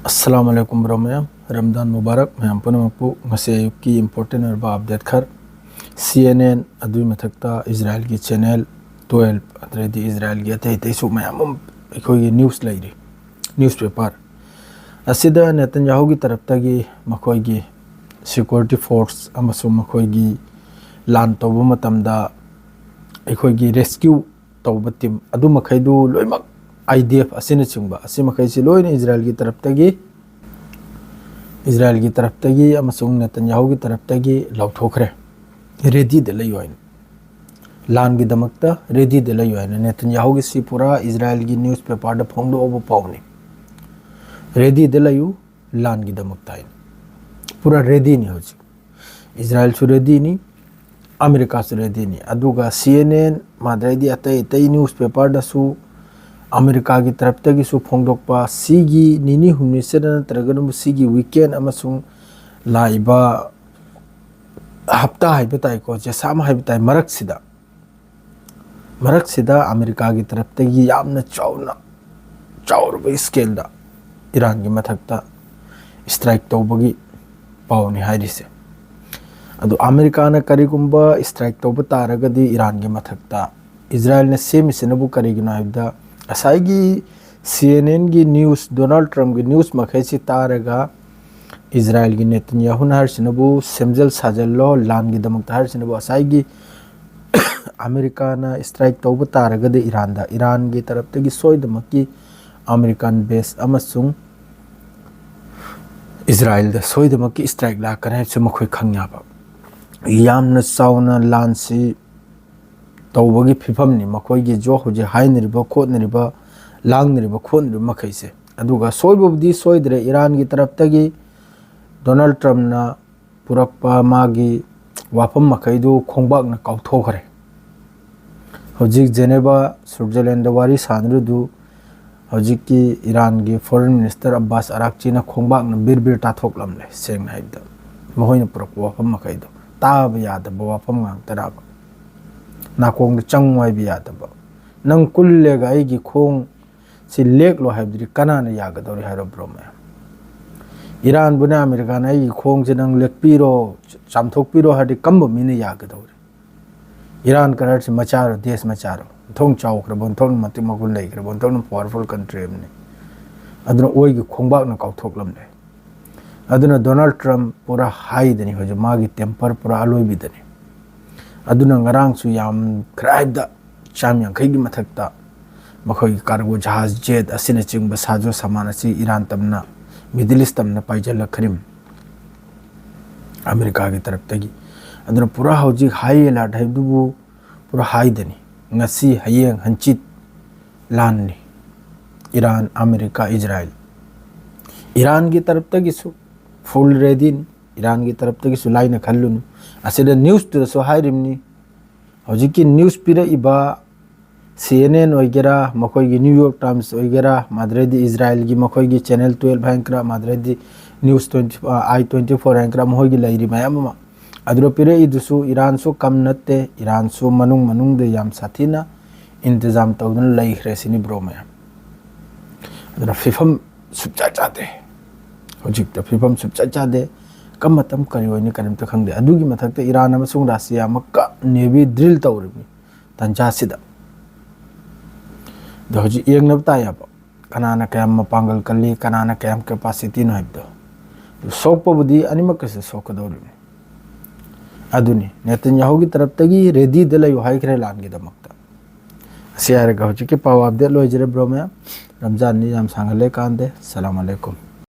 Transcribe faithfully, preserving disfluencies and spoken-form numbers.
ꯑꯁꯂꯥꯃꯨ ꯑꯂꯥꯏꯀꯨꯝ bro ꯃꯌꯥꯝ, ꯔꯝꯗꯥꯟ ꯃꯨꯕꯥꯔꯛ ꯃꯌꯥꯝ ꯄꯨꯝꯅꯃꯛꯄꯨ꯫ ꯉꯁꯤ ꯑꯌꯨꯛꯀꯤ important ꯑꯣꯏꯔꯕ update ꯈꯔ, ꯁꯤ ꯑꯦꯟ ꯑꯦꯟ, ꯑꯗꯨꯒꯤ ꯃꯊꯛꯇ ꯏꯖꯔꯥꯏꯜꯒꯤ channel twelve, ꯑꯗꯩꯗꯤ ꯏꯖꯔꯥꯏꯜꯒꯤ ꯑꯇꯩ ꯑꯇꯩꯁꯨ ꯃꯌꯥꯝ ꯑꯃ ꯑꯩꯈꯣꯏꯒꯤ news ꯂꯩꯔꯤ, newspaper꯫ ꯑꯁꯤꯗ ꯅꯦꯇꯟꯌꯥꯍꯨꯒꯤ ꯇꯔꯞꯇꯒꯤ ꯃꯈꯣꯏꯒꯤ security force ꯑꯃꯁꯨꯡ ꯃꯈꯣꯏꯒꯤ ꯂꯥꯟ ꯇꯧꯕ ꯃꯇꯝꯗ ꯑꯩꯈꯣꯏꯒꯤ rescue ꯇꯧꯕ team ꯑꯗꯨ ꯃꯈꯩꯗꯨ ꯂꯣꯏꯅꯃꯛ, ꯑꯥꯏ ꯗꯤ ꯑꯦꯐ ꯑꯁꯤꯅꯆꯤꯡꯕ, ꯑꯁꯤ ꯃꯈꯩꯁꯤ ꯂꯣꯏꯅ ꯏꯖꯔꯥꯏꯜꯒꯤ ꯇꯔꯞꯇꯒꯤ, ꯏꯖꯔꯥꯏꯜꯒꯤ ꯇꯔꯞꯇꯒꯤ ꯑꯃꯁꯨꯡ ꯅꯦꯇꯟꯌꯥꯍꯨꯒꯤ ꯇꯔꯞꯇꯒꯤ ꯂꯧꯊꯣꯛꯈ꯭ꯔꯦ꯫ Ready ꯗ ꯂꯩꯌꯨ ꯍꯥꯏꯅ, ꯂꯥꯟꯒꯤꯗꯃꯛꯇ ready ꯗ ꯂꯩꯌꯨ ꯍꯥꯏꯅ ꯅꯦꯇꯟꯌꯥꯍꯨꯒꯤꯁꯤ ꯄꯨꯔꯥ ꯏꯖꯔꯥꯏꯜꯒꯤ newspaper ꯗ ꯐꯣꯡꯗꯣꯛꯑꯕ ꯄꯥꯎꯅꯤ꯫ Ready ꯗ ꯂꯩꯌꯨ ꯂꯥꯟꯒꯤꯗꯃꯛꯇ ꯍꯥꯏꯅ꯫ ꯄꯨꯔꯥ ready ꯅꯤ ꯍꯧꯖꯤꯛ꯫ ꯏꯖꯔꯥꯏꯜꯁꯨ ready ꯅꯤ, ꯑꯃꯦꯔꯤꯀꯥꯁꯨ ready ꯅꯤ꯫ ꯑꯗꯨꯒ ꯁꯤ ꯑꯦꯟ ꯑꯦꯟ, ꯃꯥꯗꯩꯗꯤ ꯑꯇꯩ ꯑꯇꯩ newspaper ꯗꯁꯨ ꯑꯃꯦꯔꯤꯀꯥꯒꯤ ꯇꯔꯞꯇꯒꯤꯁꯨ ꯐꯣꯡꯗꯣꯛꯄ, ꯁꯤꯒꯤ ꯅꯤꯅꯤ ꯍꯨꯝꯅꯤꯁꯤꯗ ꯅꯠꯇ꯭ꯔꯒꯅ ꯁꯤꯒꯤ weekend ꯑꯃꯁꯨꯡ ꯂꯥꯛꯏꯕ ꯍꯞꯇꯥ ꯍꯥꯏꯕ ꯇꯥꯏꯀꯣ, ꯖꯦꯁꯥꯝ ꯍꯥꯏꯕ ꯇꯥꯏ, ꯃꯔꯛꯁꯤꯗ, ꯃꯔꯛꯁꯤꯗ ꯑꯃꯦꯔꯤꯀꯥꯒꯤ ꯇꯔꯞꯇꯒꯤ ꯌꯥꯝꯅ ꯆꯥꯎꯅ, ꯆꯥꯎꯔꯕ scale ꯗ ꯏꯔꯥꯟꯒꯤ ꯃꯊꯛꯇ strike ꯇꯧꯕꯒꯤ ꯄꯥꯎꯅꯤ ꯍꯥꯏꯔꯤꯁꯦ꯫ ꯑꯗꯨ ꯑꯃꯦꯔꯤꯀꯥꯅ ꯀꯔꯤꯒꯨꯝꯕ strike ꯇꯧꯕ ꯇꯥꯔꯒꯗꯤ ꯏꯔꯥꯟꯒꯤ ꯃꯊꯛꯇ, ꯏꯖꯔꯥꯏꯜꯅ ꯁꯦꯝꯃꯤꯁꯤꯅꯕꯨ ꯀꯔꯤꯒꯤꯅꯣ ꯍꯥꯏꯕꯗ, ꯉꯁꯥꯏꯒꯤ ꯁꯤ ꯑꯦꯟ ꯑꯦꯟꯒꯤ news, ꯗꯣꯅꯥꯜꯗ ꯇ꯭ꯔꯝꯞꯀꯤ news ꯃꯈꯩꯁꯤ ꯇꯥꯔꯒ, ꯏꯖꯔꯥꯏꯜꯒꯤ ꯅꯦꯇꯟꯌꯥꯍꯨꯅ ꯍꯥꯏꯔꯤꯁꯤꯅꯕꯨ, "ꯁꯦꯝꯖꯤꯜ ꯁꯥꯖꯤꯜꯂꯣ ꯂꯥꯟꯒꯤꯗꯃꯛꯇ" ꯍꯥꯏꯔꯤꯁꯤꯅꯕꯨ, ꯉꯁꯥꯏꯒꯤ ꯑꯃꯦꯔꯤꯀꯥꯅ strike ꯇꯧꯕ ꯇꯥꯔꯒꯗꯤ ꯏꯔꯥꯟꯗ, ꯏꯔꯥꯟꯒꯤ ꯇꯔꯞꯇꯒꯤ ꯁꯣꯏꯗꯃꯛꯀꯤ American base ꯑꯃꯁꯨꯡ ꯏꯖꯔꯥꯏꯜꯗ ꯁꯣꯏꯗꯃꯛꯀꯤ strike ꯂꯥꯛꯀꯅꯤ ꯍꯥꯏꯕꯁꯤ ꯃꯈꯣꯏ ꯈꯪ ꯌꯥꯕ꯫ ꯌꯥꯝꯅ ꯆꯥꯎꯅ ꯂꯥꯟꯁꯤ ꯇꯧꯕꯒꯤ ꯐꯤꯕꯝꯅꯤ ꯃꯈꯣꯏꯒꯤ ꯖꯣ-, ꯍꯧꯖꯤꯛ ꯍꯥꯏꯅꯔꯤꯕ, ꯈꯣꯠꯅꯔꯤꯕ, ꯂꯥꯡꯅꯔꯤꯕ, ꯈꯣꯠꯅꯔꯤꯕ ꯃꯈꯩꯁꯦ꯫ ꯑꯗꯨꯒ ꯁꯣꯏꯕꯕꯨꯗꯤ ꯁꯣꯏꯗ꯭ꯔꯦ, ꯏꯔꯥꯟꯒꯤ ꯇꯔꯞꯇꯒꯤ ꯗꯣꯅꯥꯜꯗ ꯇ꯭ꯔꯝꯞꯅ ꯄꯨꯔꯛꯄ ꯃꯥꯒꯤ ꯋꯥꯐꯝ ꯃꯈꯩꯗꯨ ꯈꯣꯡꯕꯥꯛꯅ ꯀꯥꯎꯊꯣꯛꯈ꯭ꯔꯦ꯫ ꯍꯧꯖꯤꯛ ꯖꯦꯅꯦꯕꯥ, ꯁ꯭ꯋꯤꯠꯖꯔꯂꯦꯟꯗ ꯋꯥꯔꯤ ꯁꯥꯟꯅꯔꯨꯗꯨ ꯍꯧꯖꯤꯛꯀꯤ ꯏꯔꯥꯟꯒꯤ foreign minister ꯑꯕꯥꯁ ꯑꯔꯥꯛꯆꯤꯅ ꯈꯣꯡꯕꯥꯛꯅ ꯕꯤꯔ ꯕꯤꯔ ꯇꯥꯊꯣꯛꯂꯝꯂꯦ꯫ ꯁꯦꯡꯅ ꯍꯥꯏꯕꯗ, ꯃꯈꯣꯏꯅ ꯄꯨꯔꯛꯄ ꯋꯥꯐꯝ ꯃꯈꯩꯗꯣ ꯇꯥꯕ ꯌꯥꯗꯕ ꯋꯥꯐꯝ ꯉꯥꯛꯇꯅꯕ, ꯅꯥꯀꯣꯡꯗ ꯆꯪꯉꯨ ꯍꯥꯏꯕ ꯌꯥꯗꯕ꯫ "ꯅꯪ ꯀꯨꯜꯂꯦꯒ ꯑꯩꯒꯤ ꯈꯣꯡ ꯁꯤ ꯂꯦꯛꯂꯣ" ꯍꯥꯏꯕꯗꯨꯗꯤ ꯀꯅꯥꯅ ꯌꯥꯒꯗꯧꯔꯤ ꯍꯥꯏꯔꯣ, ꯕ꯭ꯔꯣ ꯃꯌꯥꯝ? ꯏꯔꯥꯟꯕꯨꯅ ꯑꯃꯦꯔꯤꯀꯥꯅ "ꯑꯩꯒꯤ ꯈꯣꯡꯁꯦ ꯅꯪ ꯂꯦꯛꯄꯤꯔꯣ, ꯆꯥꯝꯊꯣꯛꯄꯤꯔꯣ" ꯍꯥꯏꯔꯗꯤ ꯀꯝꯕ ꯃꯤꯅ ꯌꯥꯒꯗꯧꯔꯤ? Iran ꯀꯔꯥꯔꯁꯤ ꯃꯆꯥꯔꯣ, days ꯃꯆꯥꯔꯣ? ꯑꯣꯟꯊꯣꯛ ꯆꯥꯎꯈ꯭ꯔꯕ, ꯑꯣꯟꯊꯣꯛꯅ ꯃꯇꯤꯛ ꯃꯒꯨꯟ ꯂꯩꯈ꯭ꯔꯕ, ꯑꯣꯟꯊꯣꯛꯅ ꯄꯋꯥꯔꯐꯨꯜ ꯀꯟꯇ꯭ꯔꯤ ꯑꯃꯅꯤ꯫ ꯑꯗꯨꯅ ꯑꯣꯏꯒꯤ ꯈꯣꯡꯕꯥꯛꯅ ꯀꯥꯎꯊꯣꯛꯂꯝꯂꯦ꯫ ꯑꯗꯨꯅ ꯗꯣꯅꯥꯜꯗ ꯇ꯭ꯔꯝꯞ ꯄꯨꯔꯥ ꯍꯥꯏꯗꯅꯤ ꯍꯧꯖꯤꯛ, ꯃꯥꯒꯤ ꯇꯦꯝꯄꯔ ꯄꯨꯔꯥ ꯑꯂꯣꯏꯕꯤꯗꯅꯤ꯫ ꯑꯗꯨꯅ ꯉꯔꯥꯡꯁꯨ ꯌꯥꯝꯈ꯭ꯔꯦ ꯍꯥꯏꯕꯗ ꯆꯥꯝ ꯌꯥꯡꯈꯩꯒꯤ ꯃꯊꯛꯇ ꯃꯈꯣꯏꯒꯤ ꯀꯥꯔꯒꯣ ꯖꯍꯥꯖ, ꯖꯦꯠ ꯑꯁꯤꯅꯆꯤꯡꯕ ꯁꯥꯖꯣ ꯁꯥꯃꯥꯟ ꯑꯁꯤ ꯏꯔꯥꯟ ꯇꯝꯅ, ꯃꯤꯗꯜ ꯏꯁ ꯇꯝꯅ ꯄꯥꯏꯁꯤꯜꯂꯛꯈ꯭ꯔꯤꯕꯅꯤ ꯑꯃꯦꯔꯤꯀꯥꯒꯤ ꯇꯔꯞꯇꯒꯤ꯫ ꯑꯗꯨꯅ ꯄꯨꯔꯥ ꯍꯧꯖꯤꯛ ꯍꯥꯏ ꯑꯦꯂꯥꯔꯠ ꯍꯥꯏꯕꯗꯨꯕꯨ ꯄꯨꯔꯥ ꯍꯥꯏꯗꯅꯤ꯫ ꯉꯁꯤ, ꯍꯌꯦꯡ, ꯍꯪꯆꯤꯠ ꯂꯥꯟꯅꯤ꯫ Iran, America, ꯏꯖꯔꯥꯏꯜ꯫ ꯏꯔꯥꯟꯒꯤ ꯇꯔꯞꯇꯒꯤꯁꯨ ꯐꯨꯜ ꯔꯦꯗꯤꯅꯤ, ꯏꯔꯥꯟꯒꯤ ꯇꯔꯞꯇꯒꯤꯁꯨ ꯂꯥꯏꯅ ꯈꯜꯂꯨꯅꯨ꯫ ꯑꯁꯤꯗ ꯅ꯭ꯌꯨꯁꯇꯨꯗꯁꯨ ꯍꯥꯏꯔꯤꯕꯅꯤ, ꯍꯧꯖꯤꯛꯀꯤ ꯅ꯭ꯌꯨꯁ ꯄꯤꯔꯛꯏꯕ ꯁꯤ ꯑꯦꯟ ꯑꯦꯟ ꯑꯣꯏꯒꯦꯔꯥ, ꯃꯈꯣꯏꯒꯤ ꯅ꯭ꯌꯨ ꯌꯣꯔꯛ ꯇꯥꯏꯝꯁ ꯑꯣꯏꯒꯦꯔꯥ, ꯃꯥꯗ꯭ꯔꯦꯗꯤ ꯏꯖꯔꯥꯏꯜꯒꯤ ꯃꯈꯣꯏꯒꯤ ꯆꯦꯅꯦꯜ ꯇꯨꯌꯦꯜꯞ ꯍꯥꯏꯒꯦꯔꯥ, ꯃꯥꯗ꯭ꯔꯦꯗꯤ ꯅ꯭ꯌꯨꯁ ꯇ꯭ꯋꯦꯟꯇꯤ, ꯑꯥꯏ ꯇ꯭ꯋꯦꯟꯇꯤ ꯐꯣꯔ ꯍꯥꯏꯒꯦꯔꯥ, ꯃꯈꯣꯏꯒꯤ ꯂꯩꯔꯤ ꯃꯌꯥꯝ ꯑꯃ꯫ ꯑꯗꯨꯗ ꯄꯤꯔꯛꯏꯗꯨꯁꯨ ꯏꯔꯥꯟꯁꯨ ꯀꯝ ꯅꯠꯇꯦ, ꯏꯔꯥꯟꯁꯨ ꯃꯅꯨꯡ ꯃꯅꯨꯡꯗ ꯌꯥꯝ ꯁꯥꯊꯤꯅ ꯏꯟꯇꯤꯖꯥꯝ ꯇꯧꯗꯨꯅ ꯂꯩꯈ꯭ꯔꯦ ꯁꯤꯅꯤ ꯕ꯭ꯔꯣ ꯃꯌꯥꯝ꯫ ꯑꯗꯨꯅ ꯐꯤꯐꯝ ꯁꯨꯞꯆꯥ ꯆꯥꯗꯦ꯫ ꯍꯧꯖꯤꯛꯇ ꯐꯤꯐꯝ ꯁꯨꯞꯆꯥ ꯆꯥꯗꯦ꯫ ꯀꯔꯝꯕ ꯃꯇꯝ ꯀꯔꯤ ꯑꯣꯏꯅꯤ ꯀꯔꯤꯝꯇ ꯈꯪꯗꯦ꯫ ꯑꯗꯨꯒꯤ ꯃꯊꯛꯇ ꯏꯔꯥꯟ ꯑꯃꯁꯨꯡ ꯔꯁꯤꯌꯥ ꯑꯃꯛꯀ ꯅꯦꯚꯤ ꯗ꯭ꯔꯤꯜ ꯇꯧꯔꯤꯕꯅꯤ ꯇꯥꯟꯖꯥꯁꯤꯗ꯫ ꯑꯗꯣ ꯍꯧꯖꯤꯛ ꯌꯦꯡꯅꯕ ꯇꯥꯏ ꯍꯥꯏꯕ, ꯀꯅꯥꯅ ꯀꯌꯥꯝ ꯃꯄꯥꯡꯒꯜ ꯀꯜꯂꯤ, ꯀꯅꯥꯅ ꯀꯌꯥꯝ ꯀꯦꯄꯥꯁꯤꯇꯤꯅꯣ ꯍꯥꯏꯕꯗꯣ꯫ ꯑꯗꯨ ꯁꯣꯛꯄꯕꯨꯗꯤ ꯑꯅꯤꯃꯛꯀꯁꯨ ꯁꯣꯛꯀꯗꯧꯔꯤꯕꯅꯤ꯫ ꯑꯗꯨꯅꯤ ꯅꯦꯇꯟꯌꯥꯍꯨꯒꯤ ꯇꯔꯞꯇꯒꯤ ꯔꯦꯗꯤꯗ ꯂꯩꯌꯨ ꯍꯥꯏꯈ꯭ꯔꯦ ꯂꯥꯟꯒꯤꯗꯃꯛꯇ꯫ ꯑꯁꯤ ꯍꯥꯏꯔꯒ ꯍꯧꯖꯤꯛꯀꯤ ꯄꯥꯎ ꯑꯞꯗꯦꯠ ꯂꯣꯏꯖꯔꯦ ꯕ꯭ꯔꯣ ꯃꯌꯥꯝ꯫ ꯔꯝꯖꯥꯟꯅꯤ, ꯌꯥꯝ ꯁꯥꯡꯍꯜꯂꯦ ꯀꯥꯟꯗꯦ꯫ ꯁꯂꯥꯝ ꯑꯂꯩꯀꯨꯝ꯫